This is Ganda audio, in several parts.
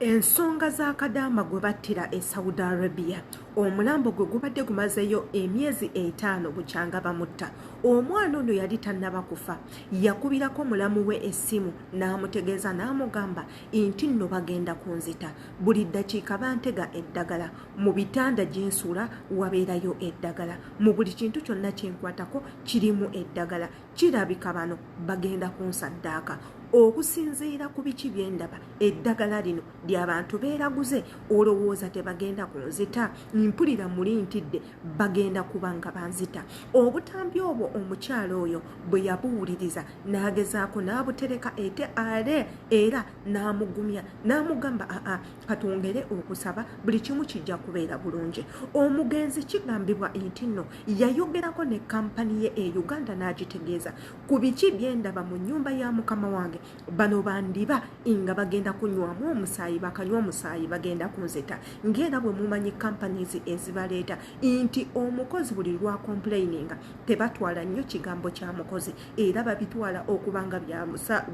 Ensonga za Kadaama gwe battira e Saudi Arabia, omulambo gwe gubadde gumazeeyo emyezi etaano bukyanga bamutta. Omwana ono yali tannaba kufa, yakubirako mulamu we essimu n'amutegeeza n'amugamba nti nno bagenda kunzita, buli ddakiika bantega eddagala, mu bitanda gye nsula wabeerayo eddagala, mu buli kintu kyonna kye nkwatako kirimu eddagala. Kirabika bano bagenda kunsaddaaka. Okusinziira ku biki bye ndaba, eddagala lino lya bantu beeraguze. Olowooza tebagenda kunzita? Mpulira muli ntidde bagenda kuba nga banzita. Obutambi obwo omukyala oyo bwe yabuwuliriza n'agezaako n'abutereka ete ale era n'amugumya n'amugamba aa katwongere okusaba buli kimu kijja kubeera bulungi. Omugenzi kigambibwa nti nno yayogerako ne kampani ye e Uganda n'agitegeeza ku biki bye ndaba mu nnyumba ya mukama wange. Bano bandiba nga bagenda kunywamu omusaayi, bakanywa omusaayi bagenda kunzita. Ng'era bwe mumanyi companies ezibaleeta nti omukozi buli lwa complaininga tebatwala nnyo kigambo kya mukozi, era babitwala okuba nga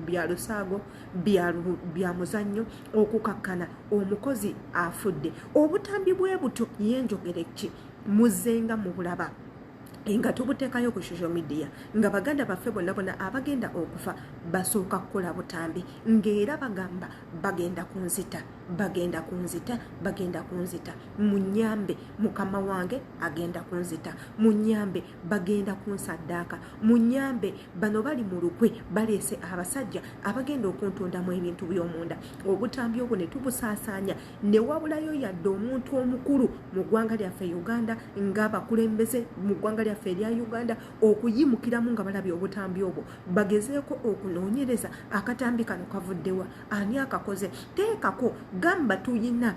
bya lusaago, bya muzannyo, okukakkana omukozi afudde. Obutambi bwe butyo yenjogere ki muzzenga mubulaba nga tubuteekayo ku social media nga baganda baffe bonna bonna abagenda okufa basooka kukola butambi ng'era bagamba bagenda kunzita, bagenda kunzita, bagenda kunzita, munyambe mukama wange agenda kunzita, munyambe bagenda kunsaddaaka, munyambe bano bali mu lukwe baleese abasajja abagenda okuntundamu ebintu by'omunda. Obutambi obwo ne tubusaasaanya ne wabulayo yadde omuntu omukulu mu ggwanga lyaffe Uganda ng'abakulembeze mu ggwanga lyaffe erya Uganda okuyimukiramu nga balabye obutambi obwo bagezeeko okunoonyereza akatambi kano kavuddewa, ani akakoze. Teekako gamba tuyina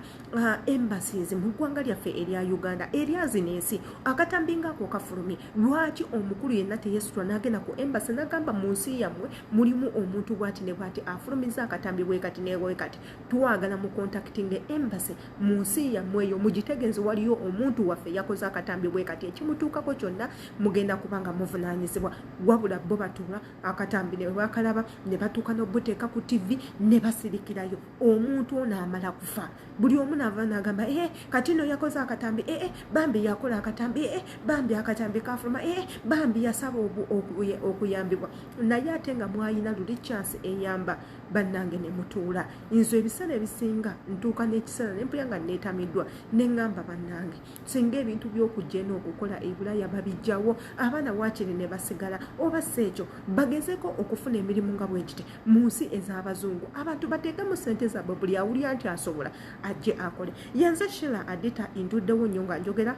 embassies mu ggwanga lyaffe erya Uganda erya zino ensi, akatambi ng'ako kafulumye, lwaki omukulu yenna teyesitula n'agenda ku embassy n'agamba mu nsi yammwe mulimu omuntu bw'ati ne bw'ati afulumizza akatambi bwe kati ne bwe kati, twagala mu contacting embassy mu nsi yammwe eyo mugitegeeze waliyo omuntu waffe yakoze akatambi bwe kati, ekimutuukako kyonna mugenda kuba nga muvunaanyizibwa. Wabula bo batuula akatambi ne bakalaba ne batuuka n'obuteeka ku TV ne basirikirayo. Omuntu ono amala kufa buli omu naava n'agamba ee kati no yakoze akatambi, ee bambi yakola akatambi, ee bambi akatambi kafuluma, ee bambi yasaba okuyambibwa. Naye ate nga mwayina luli chance eyamba bannange ne mutuula. Nze ebiseera ebisinga ntuuka n'ekiseera ne mpulira nga neetamiddwa ne ŋŋamba bannange singa ebintu by'okujja eno okukola e Bulaaya babijjawo, abaana waakiri ne basigala, oba si ekyo bagezeko okufuna emirimu nga bwe kiti mu nsi ez'abazungu, abantu bateekemu ssente zaabwe, buli awulira nti asobola ajje akole. Yenze Sheila Adita, ntuddewo nnyo nga njogera,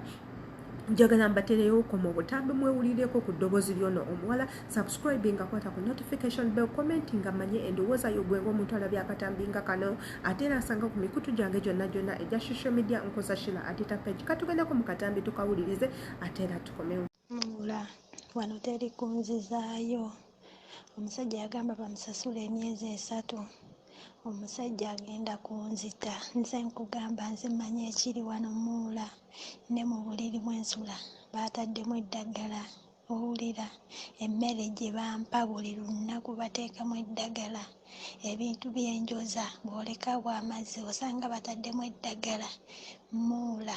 njagala mbatereyo ko mu butambi mwewulireko ku ddoboozi lyono omuwala. Subscribe nga kwata ku notification bell, comment nga manye endowooza yo gwe ng'omuntu alabye akatambi nga kano. Ate era nsanga ku mikutu gyange gyonna gyonna egya social media nkoza Sheila Adita page. Katugendeko mu katambi tukawulirize ate era tukomewo. Muula wano teri kunzizaayo. Omusajja yagamba bamusasule emyezi 3. Omusajja agenda kunzita. Nze nkugamba nze mmanyi ekiri wano Muula. Ne mu buliri bwe nsula baataddemu eddagala. Owulira emmere gye bampa buli lunaku bateekamu eddagala. Ebintu bye njoza bw'olekawo amazzi osanga bataddemu eddagala. Muula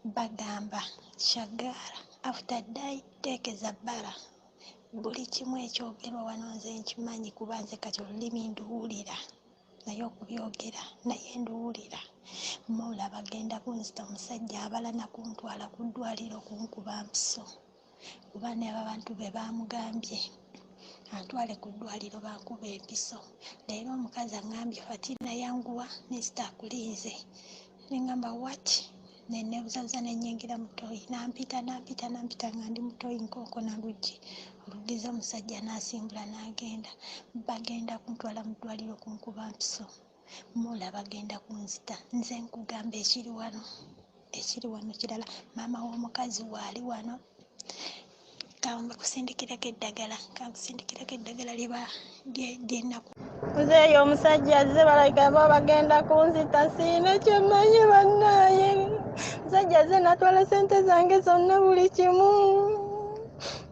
bagamba shagala after die teekeza bbala. Buli kimu ekyogerwa wano nze nkimanyi kuba nze kati olulimi nduwulira naye okubyogera naye nduwulira. Muula bagenda kunzita, omusajja abala na kuntwala ku ddwaliro kunkuba mpiso kuba n'abantu be baamugambye antwale ku ddwaliro bankuba empiso. Leero omukazi aŋŋambye Fatina yanguwa minisita akulinze. Ne ŋŋamba what? Ne neebuzabuza ne nnyingira mu ttooyi n'ampita n'ampita n'ampita nga ndi mu ttooyi nkonkona luggi. Olugize omusajja n'asimbula n'agenda. Bagenda kuntwala mu ddwaliro kunkuba mpiso. Muula bagenda kunzita. Nze nkugamba ekiri wano, ekiri wano kirala. Maama w'omukazi waali wano. Kankusindikireko eddagala, kankusindikireko eddagala lye nnaku. Nzeeyo omusajja azze balabika bo bagenda kunzita, siina kyemmanyi bannaaye. Omusajja azze n'atwala ssente zange zonna buli kimu.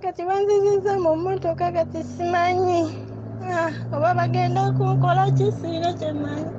Kati banzizizza mu mmotoka kati simanyi oba bagenda kunkola ki, siina kyemmanyi.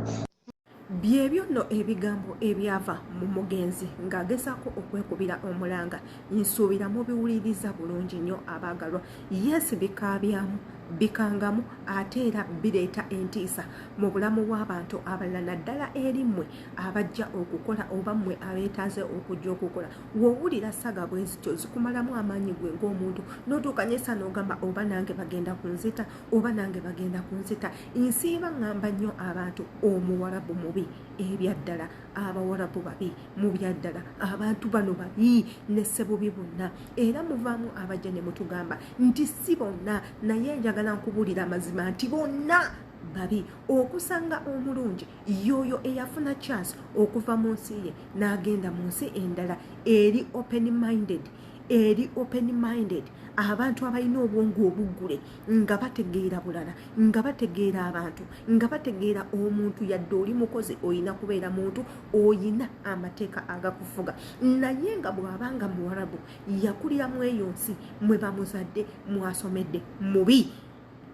Byebyo nno ebigambo ebyava mu mugenzi ng'agezaako okwekubira omulanga. Nsuubira mubiwuliriza bulungi nnyo abaagalwa. Yes, bikaabyamu, bikangamu, ate era bireeta entiisa mu bulamu bw'abantu abalala, naddala eri mmwe abajja okukola oba mmwe abeetaaze okujja okukola. W'owulira saga bwe zityo zikumalamu amaanyi gwe ng'omuntu, n'otuukanyisa n'ogamba oba nange bagenda kunzita, oba nange bagenda kunzita. Nsiiba ŋŋamba nnyo abantu, omuwarabu mubi ebyaddala, abawarabu babi mu byaddala, abantu bano babi ne ssebubi bonna. Era muvaamu abajja ne mutugamba nti si bonna, naye njagala nkubuulira amazima nti bonna babi. Okusanga omulungi y'oyo eyafuna chance okuva mu nsi ye n'agenda mu nsi endala eri open minded, eri open minded, abantu abalina obwongo obuggule, nga bategeera bulala, nga bategeera abantu, nga bategeera omuntu. Yadde oli mukozi, oyina kubeera muntu, oyina amateeka agakufuga. Naye nga bw'abanga muwarabu yakulira mu eyo nsi mwe bamuzadde, mwasomedde, mubi.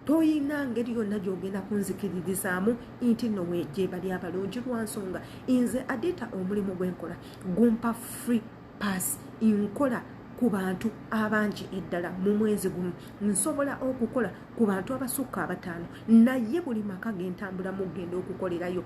Toyina ngeri yonna gy'ogenda kunzikiririzaamu nti nno gye bali abalungi, lwa nsonga nze Adita omulimu gwenkola gumpa free pass. Nkola ku bantu abangi eddala mu mwezi gumu, nsobola okukola ku bantu abasukka abataano, naye buli maka gentambulamu genda okukolerayo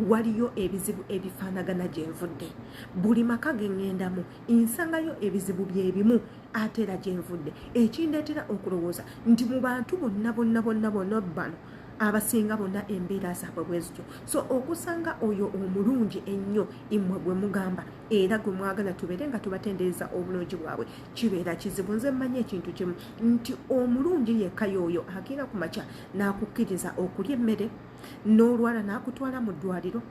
waliyo ebizibu ebifaanagana gye nvudde. Buli maka ge ŋŋendamu nsangayo ebizibu bye bimu ate era gye nvudde, ekindeetera okulowooza nti mu bantu bonna bonna bonna bonna bano abasinga bonna embeera zaabwe bwe zityo. So okusanga oyo omulungi ennyo immwe gwe mugamba era gwe mwagala tubeere nga tubatendereza obulungi bwabwe kibeera kizibu. Nze mmanyi ekintu kimu nti omulungi yekka y'oyo akeera ku makya n'akukkiriza okulya emmere, n'olwala n'akutwala mu ddwaliro,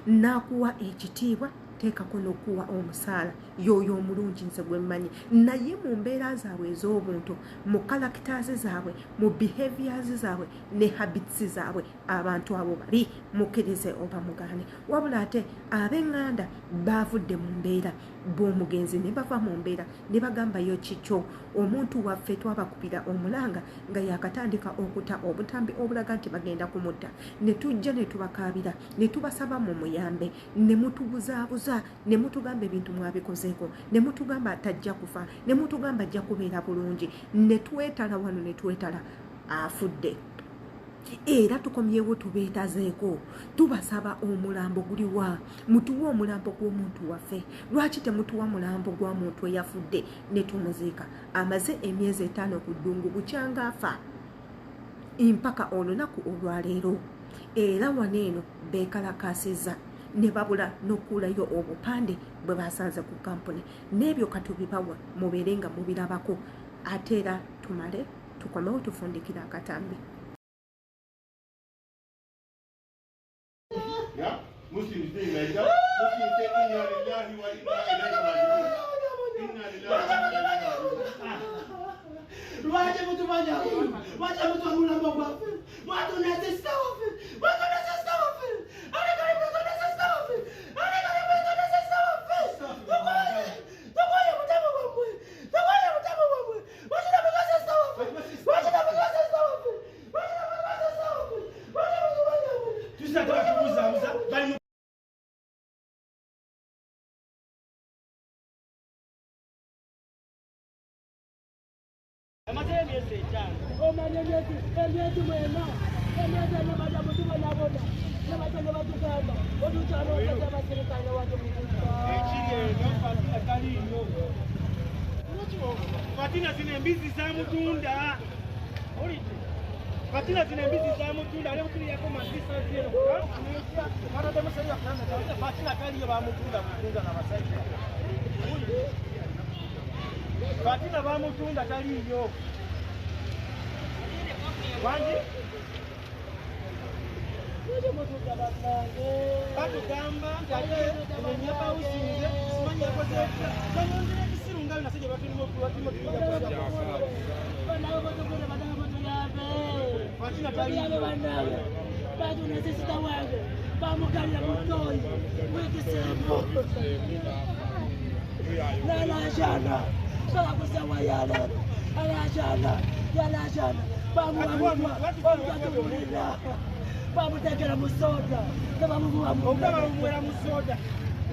n'akuwa ekitiibwa, teekako n'okuwa omusaala, y'oyo omulungi nze gwe mmanyi. Naye mu mbeera zaabwe ez'obuntu, mu characters zaabwe, mu behaviors zaabwe ne habits zaabwe, abantu abo babi, mukkirize oba mugaane. Wabula ate ab'eŋŋanda baavudde mu mbeera b'omugenzi ne bava mu mbeera ne bagambayo kikyo omuntu waffe twabakubira omulanga nga yakatandika okuta obutambi obulaga nti bagenda kumutta, ne tujja ne tubakaabira ne tubasaba mu muyambe, ne mutubuzaabuza, ne mutugamba ebintu mwabikozeeko, ne mutugamba tajja kufa, ne mutugamba ajja kubeera bulungi, ne twetala wano ne twetala afudde. Era tukomyewo tubeetazeeko, tubasaba omulambo guliwa? Mutuwe omulambo gw'omuntu waffe. Lwaki temutuwa mulambo gwa muntu eyafudde ne tumuziika? Amaze emyezi 5 ku ddungu bukyanga afa mpaka olunaku olwaleero. Era wano eno beekalakaasizza ne babula n'okuulayo obupande bwe basanze ku kampuni. N'ebyo katubibawa mubeere nga mubirabako, ate era tumale tukomewo tufundikira akatambi. Yeah? Muslims doing like that. Muslims say, "Inna lillahi wa inna ilayhi raji'un. Inna lillahi wa inna ilayhi raji'un." Lwaki mutumanya? Lwaki mutwa mulambo gwaffe? Mwatunda sister waffe, mwatunda sister waffe, alekale, mwatunda sister waffe, alekale, mwatunda sister waffe. Tukoye, tukoye mutamo gwammwe, tukoye mutamo gwammwe. Lwaki namutwa sister waffe? Lwaki namutwa sister waffe? Lwaki namutwa sister waffe? Lwaki mutumanya? Tusina tebatubuuzaabuza bali mu Amaze emyezi 5. Omanya emyezi 9, emyezi 4 bajja mutubonabona, ne bajja ne batugamba otukyalookeza abasirikale wate mututa. Ekiri eno, Fatina taliiyo. Fatina zino embizi zamutunda. Owulidde? Fatina zino embizi zamutunda, ali mutuliyako mazisa zero. Fatina taliiyo, bamutunda kutunda n'abasajja. Owulidde? Fatina bamutunda, taliiyo. Wangi? Mututa bannange. Batugamba nti ate enyabawusinze simanyi yakoze etya, banyongera ebisiru nga binasajja batulimo. Bannange mutukule, bannange mutuyambe. Fatina Mutuyambe. Taliiyo. Bannange batunda sister wange, bamugalira mu ttooyi wikisembo nalajana paka kusawa yaleero, alajana yalajana, bamuwamutwa omutwatubulira. Bamutekera mu soda. Tebamubuwa mu. Oba bamuwera mu soda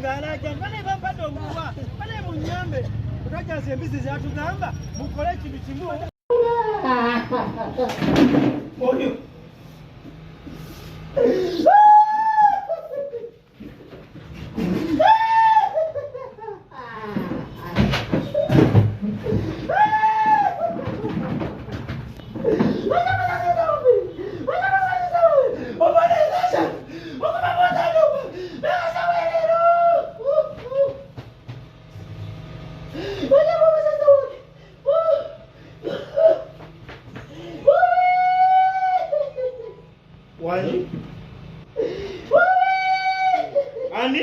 ng'alaja bane bampadde omuwa bane munyambe otajaza embizi zatugamba mukole ekintu kimu oyo. Wani? Ani?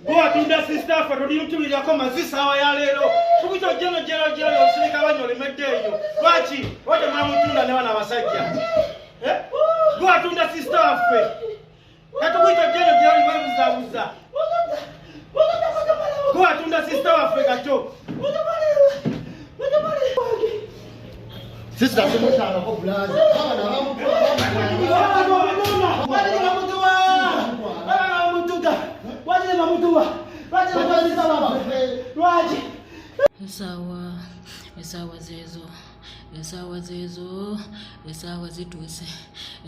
Gwatunda sister ffe tolimutuulirako mazi saawa ya leero. Tukuyita ojjeno jero jero osirika banyo olemedde eyo. Lwaki? Lwaki mwamutunda ne bano abasajja? Eh? Gwatunda sister waffe. Katukuyita ojjeno jero webuzabuza. Gwatunda sister waffe kato. Sister simutangako bulaza. Abaana Essaawa, essaawa zeezo, essaawa zeezo, essaawa zituuse,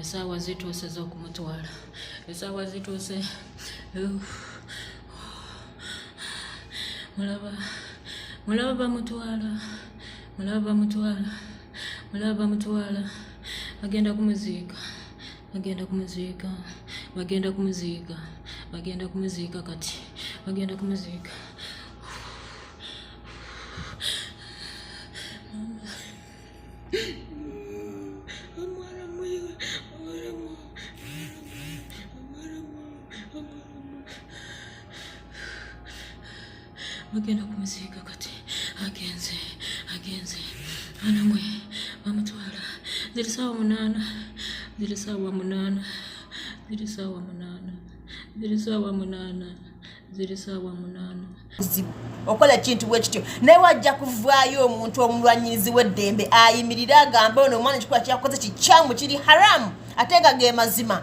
essaawa zituuse z'okumutwala, essaawa zituuse. Mulaba, mulaba bamutwala, mulaba bamutwala, mulaba bamutwala, bagenda kumuziika, bagenda kumuziika, bagenda kumuziika, bagenda kumuziika kati, bagenda kumuziika. Bagenda kumuziika kati, agenze, agenze, anamwe bamutwala. Ziri saawa 8, ziri saawa 8, ziri saawa 8, ziri saawa 8, ziri saawa 8. Buzibu okola ekintu bwe kityo, naye wajja kuvaayo omuntu omulwanyirizi w'eddembe ayimirire agambe ono omwana ekikola kyakoze kikyamu, kiri haramu, ate nga ge mazima,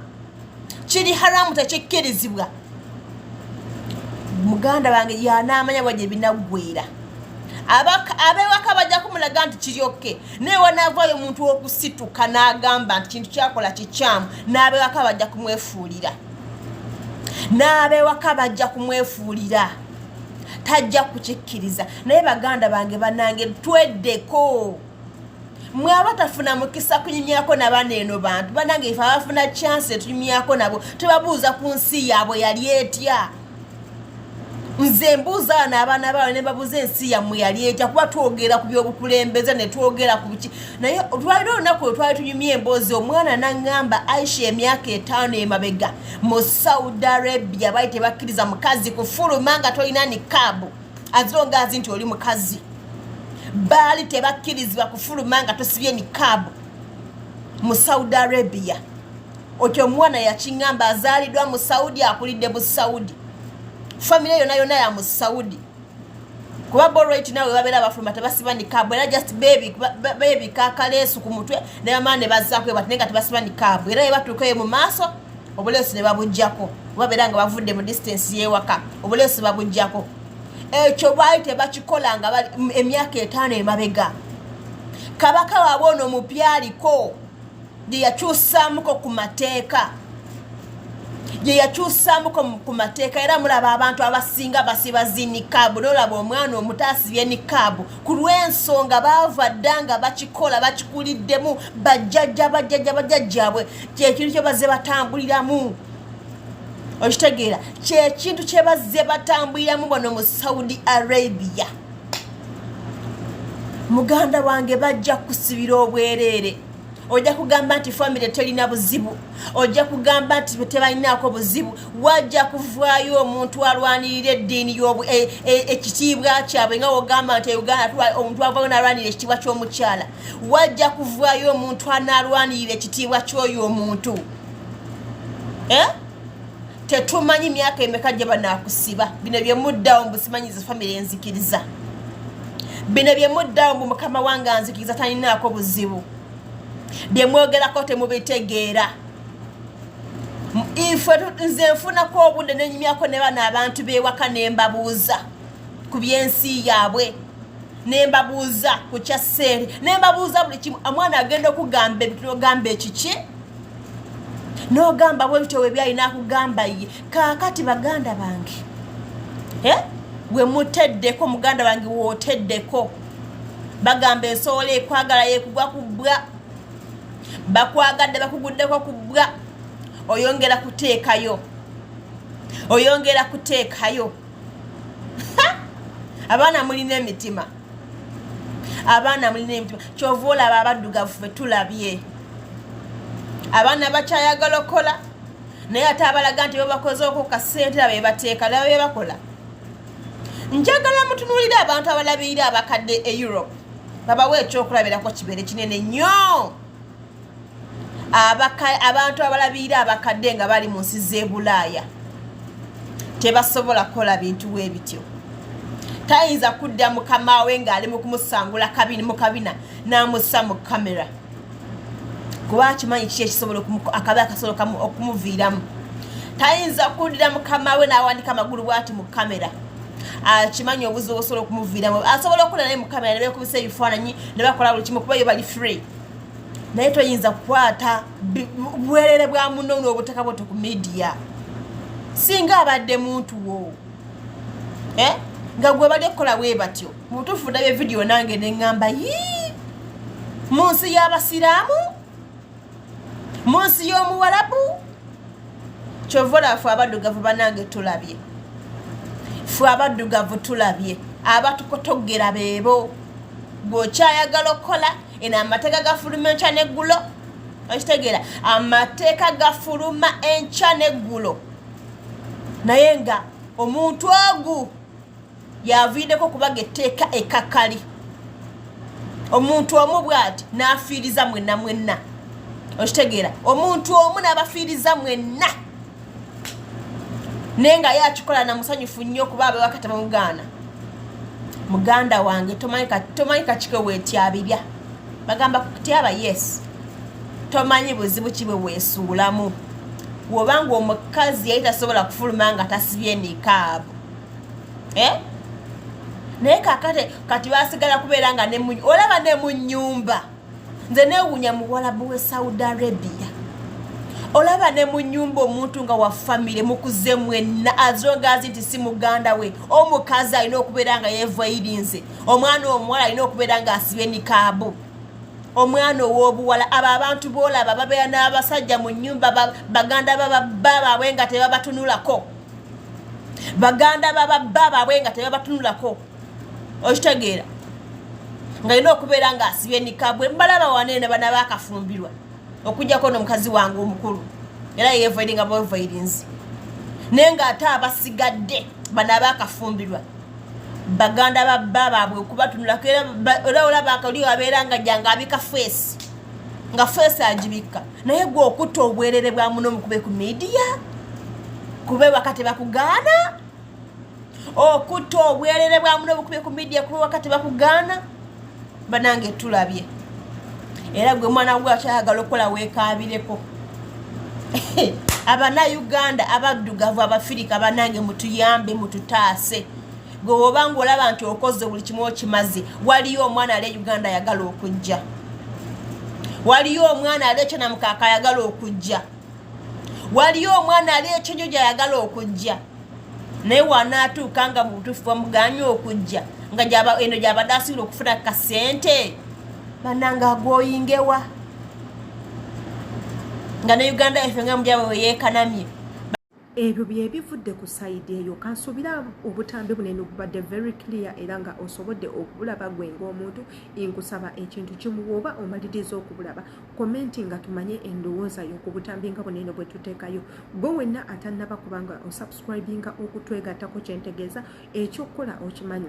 kiri haramu, tekikkirizibwa. Muganda wange yanaamanya bwa gye binaggweera. Ab'ewaka bajja kumulaga nti kiri okke, naye wanaavaayo omuntu okusituka n'agamba nti kintu kyakola kikyamu, n'ab'ewaka bajja kumwefuulira, n'ab'ewaka bajja kumwefuulira, tajja kukikkiriza. Naye baganda bange banange, tweddeko mwe abatafuna mukisa kunyumyako nabano eno bantu banange, ife abafuna chance tunyumyako nabo, tubabuuza ku nsi yaabwe yali etya. Nze mbuuza wano abaana baabwe ne babuuza ensi yammwe yali etya, kuba twogera ku byobukulembeze ne twogera ku biki, naye twalina olunaku lwe twali tunyumya emboozi, omwana n'aŋŋamba Aisha emyaka 5 emabega mu Saudi Arabia baali tebakkiriza mukazi kufuluma nga tolina nikaabu, azirongaazi nti oli mukazi. Baali tebakkirizibwa kufuluma nga tosibye nikaabu mu Saudi Arabia. Otyo omwana yakiŋŋamba, azaaliddwa mu Saudi, akulidde mu Saudi, famire yonna yonna ya mu Saudi. Kuba bo right now babeera bafuluma tebasiba nikaabu, era just beebika akaleesu ku mutwe ne bamala ne bazzaako bati, naye nga tebasiba nikaabu. Era bwe batuukayo mu maaso obuleesu ne babuggyako, babeera nga bavudde mu distance y'ewaka, obuleesu babuggyako. Ekyo baali tebakikola nga bali emyaka 5 emabega. Kabaka waabwe ono omupya aliko gye yakyusaamuko ku mateeka, gye yakyusaamuko ku mateeka. Era mulaba abantu abasinga basiba zi nikaabu, n'olaba omwana omuto asibye nikaabu ku lw'ensonga baava dda nga bakikola, bakikuliddemu bajjajja bajjajja bajjajjaabwe, kyekintu kye bazze batambuliramu. Okitegeera, kyekintu kye bazze batambuliramu bano mu Saudi Arabia. Muganda wange bajja kusibira obwereere, ojja kugamba nti famire terina buzibu, ojja kugamba nti tebalinaako buzibu. Wajja kuvaayo omuntu alwanirira eddiini ekitiibwa kyabwe, nga wogamba nti Uganda omuntu avaayo n'alwanirira ekitiibwa ky'omukyala. Wajja kuvaayo omuntu anaalwanirira ekitiibwa ky'oyo omuntu. Tetumanyi myaka emeka gye banaakusiba. Bino bye muddawo mbu simanyiza famire enzikiriza, bino bye muddawo mbu mukama wange anzikiriza talinaako buzibu. Bye mwogerako temubitegeera. Ife nze nfunako obudde nenyumyako ne bano abantu b'ewaka, ne mbabuuza ku byensi yaabwe, ne mbabuuza ku kya ssente, ne mbabuuza buli kimu. Omwana agenda okugamba ebintu n'ogamba ekiki, n'ogamba bwe bityo we byalina akugamba ye. Kaakati baganda bange, we muteddeko, muganda wange wooteddeko, bagamba ensowola ekwagala yekugwa ku bbwa. Bakwagadde, bakuguddeko ku bbwa, oyongera kuteekayo, oyongera kuteekayo. Abaana mulina emitima, abaana mulina emitima. Kyova olaba abaddugavu fe tulabye abaana bakyayagala okukola, naye ate abalaga nti babakozeoko kasente bebateeka laba byebakola. Njagala mutunuulire abantu abalabirira abakadde e Europe, babawe ekyokulabirako kibeere kinene nnyo. Abantu abalabirira abakadde nga bali mu nsi z'e Bulaaya tebasobola kukola bintu bwe bityo. Tayinza kudda mukama we ng'ali mu kumusangula kabini mu kabina n'amussa mu kamera, kuba akimanyi kiki ekisobola akabi akasobola okumuviiramu. Tayinza kuddira mukama we n'awandika amagulu bwati mu kamera, akimanyi obuzibu obusobola okumuviiramu. Asobola okukola naye mu kamera ne beekubisa ebifaananyi ne bakola buli kimu, kuba yo bali free, naye toyinza kukwata bwerere bwa muno n'obutaka bwoto ku media. Singa abadde muntu wo, eh? Nga gwe bali okukola bwe batyo. Mubutuufu ndabye vidiyo nange neŋŋamba, yii, mu nsi y'abasiraamu, mu nsi y'omuwalabu. Kyova olaba fe abaddugavu banange tulabye, fe abaddugavu tulabye abatukotogera beebo. Gweokyayagala okukola eno, amateeka gafuluma enkya neggulo, okitegeera? Amateeka gafuluma enkya neggulo, naye nga omuntu ogu yaviiddeko kubaga etteeka ekakali. Omuntu omu bwati n'afiiriza mwenna mwenna, okitegeera? Omuntu omu n'abafiiriza mwenna, naye nga ye akikola na musanyufu nnyo kuba abewaka tebamugaana. Muganda wange, tomanyi kakike weetyabirya, bagamba kutyaba. Yes, tomanyi buzibu ki bwe weesuulamu bw'obanga omukazi yali tasobola kufuluma nga tasibye nikaabu, eh? Naye kakate kati basigala kubeera nga olaba ne mu nyumba. Nze newuunya muwalabu we Saudi Arabia, olaba ne mu nyumba omuntu nga wa famire mukuze mwenna, as long as nti si muganda we, omukazi alina okubeera nga yevairinze, omwana omuwala alina okubeera nga asibye nikaabu, omwana ow'obuwala. Abo abantu boolaba babeera n'abasajja mu nyumba, baganda bababba baabwe nga tebabatunulako, baganda bababba baabwe nga tebabatunulako, okitegeera? Nga alina okubeera ng'asibye nikaabu. Mbalaba waneene bana bakafumbirwa, okujjako nomukazi wange omukulu era yevairinga bwevairinzi, naye ng'ate abasigadde bano abakafumbirwa baganda babba baabwe okubatunulako. Era olaba akali abeera nga janga abika face, nga face agibikka. Naye gwe okutta obwerere bwa muno mukube ku media, kube waka tebakugaana. Okutta obwerere bwa muno bukube ku media, kube waka tebakugaana. Banange tulabye. Era gwe mwana gwe akyayagala okukola, weekaabireko. Abanauganda abaddugavu, abafirika banange, mutuyambe, mututaase. Gwe wobanga olaba nti okoze buli kimu okimaze, waliyo omwana ali e Uganda ayagala okujja, waliyo omwana ali ekyonamukaaka ayagala okujja, waliyo omwana ali ekyojojo ayagala okujja, naye wanaatuuka nga mu butuufu bamuganye okujja, nga eno gyabadde asobola okufuna kasente. Banange, agoyingewa nga ne Uganda yaffe nga mujabwe weyeekanamye. Ebyo bye bivudde ku side eyo. Kansuubira obutambi bunene bubadde very clear era nga osobodde okubulaba. Gwe ng'omuntu, nkusaba ekintu kimu: bw'oba omaliriza okubulaba, comment nga tumanye endowooza yo ku butambi nga bunene bwe tuteekayo. Gwe wenna atannaba kubanga osubscribinga okutwegattako, kyentegeeza ekyokukola okimanyi.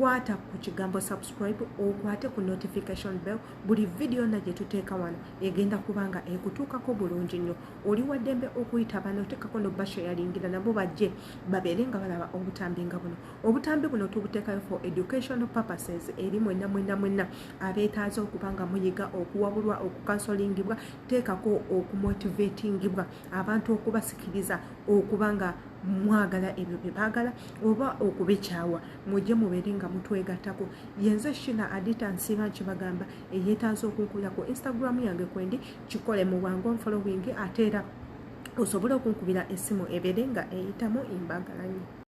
Kwata ku kigambo subscribe, okwate ku notification bell. Buli vidiyo yonna gye tuteeka wano egenda kubanga ekutuukako bulungi nnyo. Oli wa ddembe okuyita bano, oteekako nobashayalingira nabo bajje babeere nga balaba obutambi nga buno. Obutambi buno tubuteekayo for educational purposes eri mwenna mwenna mwenna abeetaaza okuba nga muyiga, okuwabulwa, okukansolingibwa, teekako okumotivatingibwa abantu, okubasikiriza okuba nga mwagala ebyo bye baagala oba okubikyawa. Mujje mubeere nga mutwegattako. Yenze Shina Adita Nsiiba nkibagamba, eyeetaaza okunkubira ku Instagram yange kwendi, kikole mu bwangu, nfollowing, ate era osobole okunkubira essimu ebeere nga eyitamu. Mbagala nnyo.